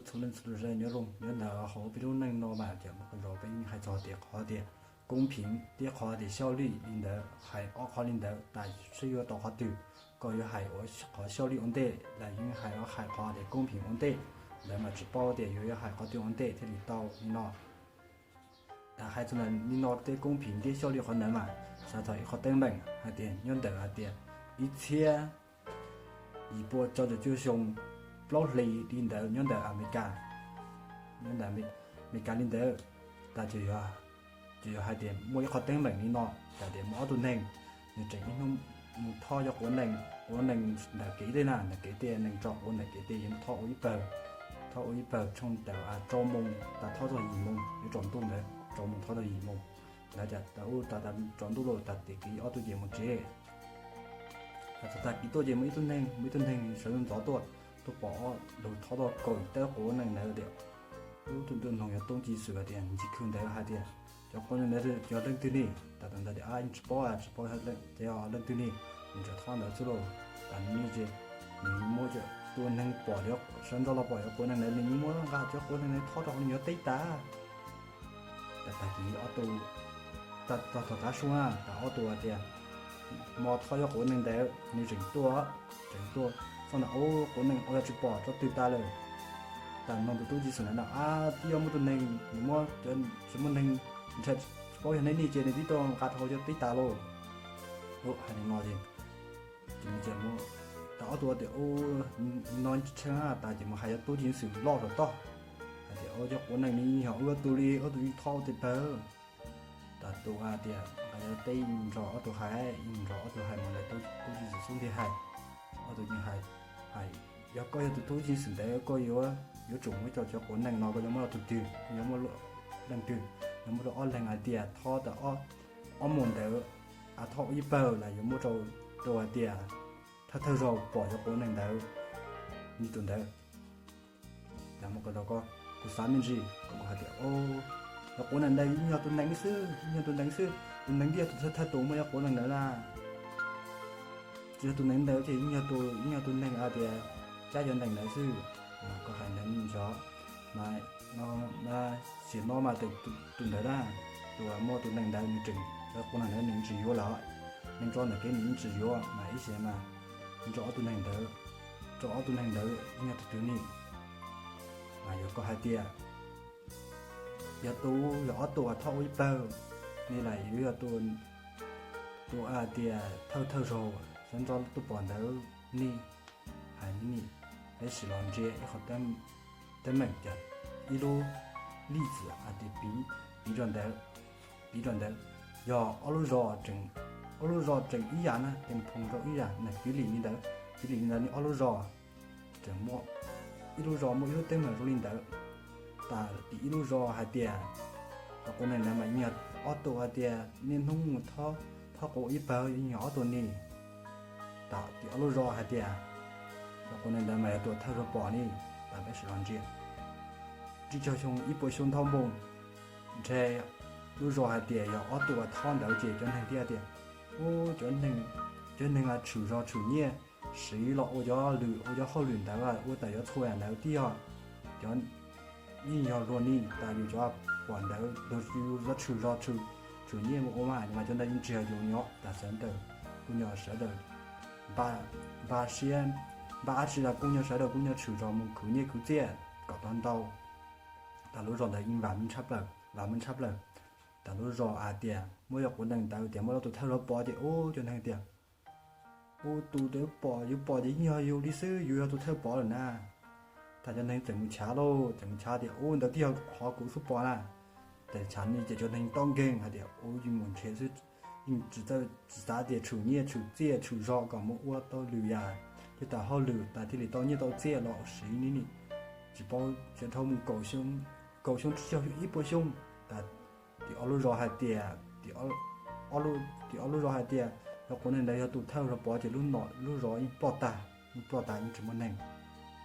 txhua leej txhua tus sawv daws nyob zoo nyob ntawm hauv peb lub neej no mas cov mus qhov zos peb yeej hais txog tias qhov tias koob phiv thiab qhov tias xyauj lij li ntawd, hais ob qhov li ntawd tas seb yuav tau qhov twg, koj yuav hais ua qhov xyauj lij ua ntej los yeej hais hais qhov tias koob phiv ua ntej, lawv mas tsis paub tias yuav yuav hais qhov twg ua ntej thiaj li tau li no. Hais txog li no tej koob phiv thiab xyauj lij qhov ntawd mas xav txog ib qhov teeb meem hais tias nyob ntawm hais tias ib txhiab yim pua rau caum cuaj xyoo plaub hli li ntawd nyob ntawm Amelikas, nyob ntawm Amelikas li ntawd, tas ces yog hais tias muaj ib qhov teeb meem li no, tas tias muaj ob tug neeg nws tseem ib hnub mus thob cov quav nees, quav nees ntawm kev tej na, ntawm kev tej nees tso quav ntawm kev tej yuav thob ua ib pawg, thob ua ib pawg tshooj tawm rau moos tas thob txog yim moos yuav tsaus ntuj ntawd, rau moos thob txog yim moos ntawd, tas tas ub tas tas tsaus ntuj lawm tas tias kev ob tug ces mus tsev. Tag kis tuaj ces muaj ib tug neeg, muaj ib tug neeg sawv ntxov tuaj, tuaj pom ob lug thob tau kaum tawb quav nees ntawd tias, ub tus ntuj noog yog Toob Ci Xwm tias ntsis khw ntawd hais tias cov quav nees ntawd yog leej twg ne? Tas tas ntawd tias tsis paub, tsis paub yog leej twg ne, nws tseem thob ntawd xwb lauj. Tas nws ces nws muab cov tus neeg pom cov sawv ntxov los pom cov quav nees ntawd nws muab nqa cov quav nees ntawd thob rau hauv nws yuav teb tas. Tas tag kis ob tug, tag tog tom qab suab tas ob tug hais tias hmo thob cov quav nees ntawd nws tseem tuaj, tseem tuaj txog ntawm ub quav nees ua yog tsis pom tso twg tas lawm. Tas noog tus Toob Ci Xwm ntawd no, ab twb yog muaj tus neeg nws muab, tsis muaj neeg, ntshai tsis paub yog neb ne ces nws twb tuaj nqa rau hauv cov teb tas lauj. Hais li no ces ces mus, tas ob tug tias ub no tsis tshee tas ces mus hais cov Toob Ci Xwm loj saum toj hais tias cov quav nees nws yog wb ob tug li, ob tug yeej thob ua tes pawg. Tas tus hais tias nqa cov teb yeej nrog ob tug hais, yeej nrog ob tug hais mus lawm Toob Ci Xwm xub ntiag hais, ob tug yeej hais, hais, yog koj yog tus Toob Ci Xwm ntawd koj yuav, yuav tsum muab cov, cov quav nees no koj yuav muab rau tus twg, yuav muab leej twg, yuav muab rau ob leeg hais tias thob tas ob moos ntawd, a thob ua ib pawg los yuav muab rau tus hais tias thawj thawj zaug pom cov quav nees ntawd, nws tus ntawd. Cas muaj qhov rau koj, kuv xav me ntsis, kuv hais tias, cov quav nees ntawd yeej yog tus neeg xwb, yeej yog tus neeg xwb, tus neeg twb yog tus thawj tus muaj cov quav nees ntawd na. Tsis yog tus neeg ntawd ces yeej yog tus, yeej yog tus neeg hais tias cab cov nees ntawd xwb. Koj hais ntawd nws tso, mas sim no mas tus ntawd na, tus muaj tus nees ntawd nws tseem, cov quav nees ntawd nws tsis yuav lawm, neeg tso ntawm kev nws tsis yuav mas ib sim mas nrog ob tug neeg ntawd, rau ob tug neeg ntawd yeej yog tus twg ne? Mas yog koj hais tias yog tus, yog ob tug uas thob ua ib pawg ne los yuav yog tus, tus hais tias thawj thawj zaug sawv ntxov tuaj pom ntawd ne? Hais li no, peb sim los ntsia ib qhov teeb meem cas, ib lub lij txim hais tias piv, piv rau ntawd, piv rau ntawd, yog ob lub zos tseem, ob lub zos tseem ib yam na, tseem phoom rau ib yam na, piv li ntawd, piv li ntawd ne ob lub zos tseem muaj, ib lub zos muaj ib lub teeb meem zoo li ntawd. Tas tim ib lub zos hais tias cov quav nees ntawd mas yeej yog ob tug hais tias niaj hnub mus thob, thob quav ib pawg yeej yog ob tug ne. Tas tim ob lub zos hais tias cov quav nees ntawd mas yog tus thawj zaug pom ne. Tas peb sim los ntsia, tsib caug xyoo ib puas xyoo dhau mus, ntshe lub zos hais tias yog ob tug uas thob ntawd ces cov neeg thiaj tias, ub, cov neeg, cov neeg tshwm zog tshwm nyiaj siv los ua cov lwm, ua cov hauj lwm ntawd ua tas yuav txhua yam ntawd twb yog cov, yeej yog luag ne. Tas yus cov pom ntawd yus tshwm zog, tshwm nyiaj mus ua mas, mas cov ntawd yeej tsis yog yus nyob. Tas sawv daws, kuj nyuam sawv daws npaj siab, npaj dab tsi los kuj nyuam sawv daws kuj nyuam tshwm zog mus khwv nyiaj khwv txiaj kom tau ntau. Tas lub zos ntawd yeej vam meej tshaj plaws, vam meej tshaj plaws. Tas lub zos hais tias muab cov quav nees ntawd tias muab rau tus thawj zaug pom ces ub, cov neeg tias, ub, tus twb pom, yus pom ces yeej yog yus li xwb, yus yog tus thawj pom lawm na. Tas cov neeg txawm mus chav lauj, txawm mus chav tias, ub, ntawd twb yog qhov kuv xub pom na. Txawm chav ne ces cov neeg tau nkeeg hais tias, ub, yeej mus nrhiav xwb, yeej tsis txawj, tsis xav tias tshwm nyiaj tshwm txiaj tshwm zog kom mus ua tau lwm yam, thiaj tau hauj lwm tas thiaj li tau nyiaj tau txiaj los siv ne, tsis paub, tsis dhau mus kaum xyoo, kaum xyoo tsib caug xyoo ib puas xyoo. Tas tim ob lub zos hais tias, tim ob lub zos hais tias cov quav nees ntawd yog tus thawj zaug pom ces lub no lub zos yeej ploj tag, yeej ploj tas yeej tsis muaj neeg.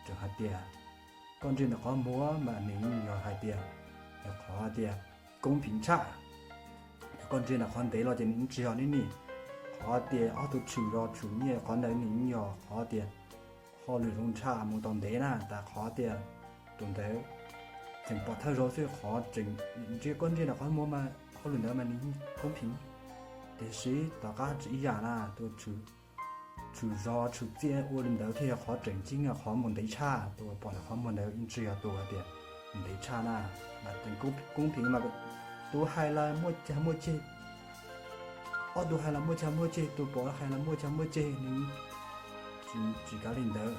Tseem hais tias koj ntsia ntawm qhov muag mas nws yeej yog hais tias, yog qhov hais tias koob phiv tshaj. Yog koj ntsia ntawm qhov ntev los ces nws yeej tsis yog ne ne. Qhov tias ob tug tshwm zog tshwm nyiaj qhov ntawd nws yeej yog qhov tias hauj lwm zoo tshaj mus tau ntev na. Tas qhov tias tus ntawd tseem pom thawj zaug xwb, qhov tseem ntsia koj ntsia ntawm qhov muag mas hauj lwm ntawd mas nws koob pheev, tiam sis tom qab tsis ib yam na, tus tshwm zog tshwm txiaj ua li ntawd thiaj yog qhov tseem ceeb, qhov mus ntev tshaj. Tus pom ntawm qhov muag ntawd yeej tsis yog tus hais tias mus ntev tshaj na, mas tseem koob pheev mas tus hais los muaj cag muaj ceg, ob tus hais los muaj cag muaj ceg, tus pom hais los muaj cag muaj ceg, nws tsis kav li ntawd.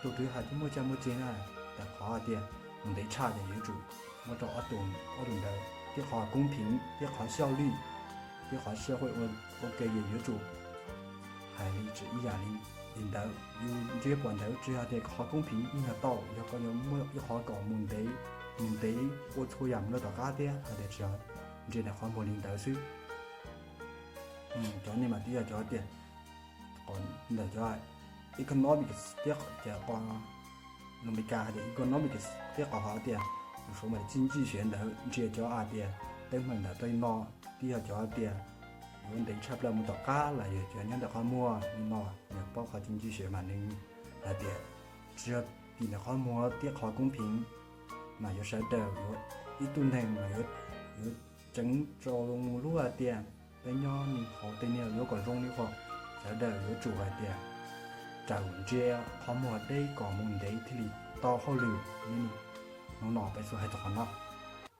Tus twg hais thiaj muaj cag muaj ceg na? Tam qhov tias mus ntev tshaj ces yuav tsum muab rau ob tus, ob tus ntawd, thiab qhov koob pheev thiab qhov xyauj lwj thiab qhov sab ua ua ke ces yuav tsum hais li tsis ib yam li. Li ntawd yus ntsia pom ntawd tsis yog tias qhov koob pheev yeej yog tau, yog koj yuav muaj ib qhov kom mus ntev, mus ntev ua txhua yam mus rau tom qab thiab hais tias tsis yog ntsia ntawm qhov muag li ntawd xwb. Cov nej mas twb yog cov tias ntawm cov economics thiab cov qhov lus Meskas hais tias economics thiab qhov hais tias lus Suav mas txij ntsij xyov ntawd ntsia cov hais tias teeb meem ntawm tej no twb yog cov tias yuav ntev tshaj plaws mus tom qab los yog cov nyob ntawm qhov muag li no, yog paub qhov txij ntsij xyov mas nws hais tias tsis yog tim ntawm qhov muag thiab qhov koob pheev mas yuav sawv daws yuav ib tug neeg mas yuav tseev rau lub hais tias peb nyob nws qhov tej niag yuav kom zoo li qhov sawv daws yuav tsum hais tias raws ntsia qhov muag deb kom mus ntev thiaj li tau hauj lwm. Hnub no peb xub hais txog qhov no.